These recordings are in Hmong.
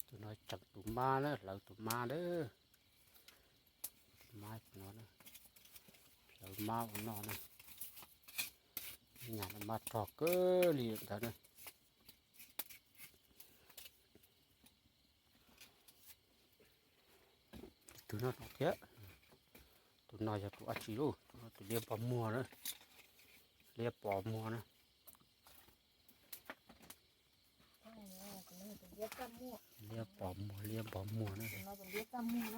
Tus no tseem tus mab na, hlawv tus mab na. Tus mab no, hlawv mab ua noj na. Nyam no mab rog kawg li ntawd na. Tus no thiab, tus no yog tus dab tsi lauj? Tus no tus liab npog muag na, liab pos muag na. Liab pos muag, liab npog muag na. Liab npog muag,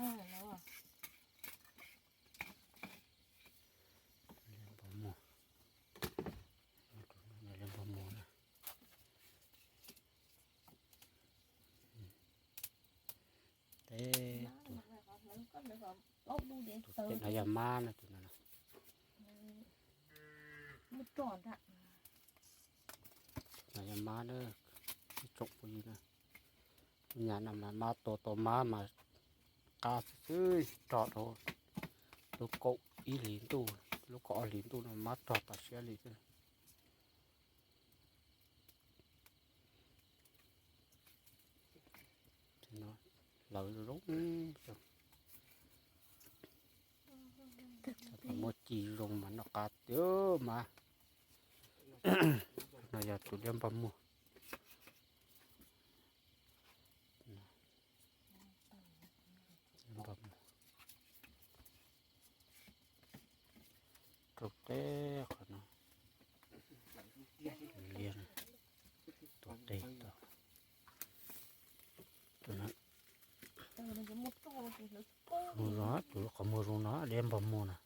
liab npog muag na. Teb, tus teb no yog mab na, tus no na. No yog mab na, ib tsoom phooj ywg na. Nyam no mas mab tua tau mab mas qab xwb xwb, rog dhau lub kaum ib hlis ntuj, lub kaum ob hlis ntuj no mab rog tas siab li xwb. Hlawv zoo, muab ci zoo mas noj qab tiag mas. No yog tus liab npog muag. Rau teb qhov no, liab, tus qig tau. Tus no, tus qhov muag zoo no, liab npog muag na.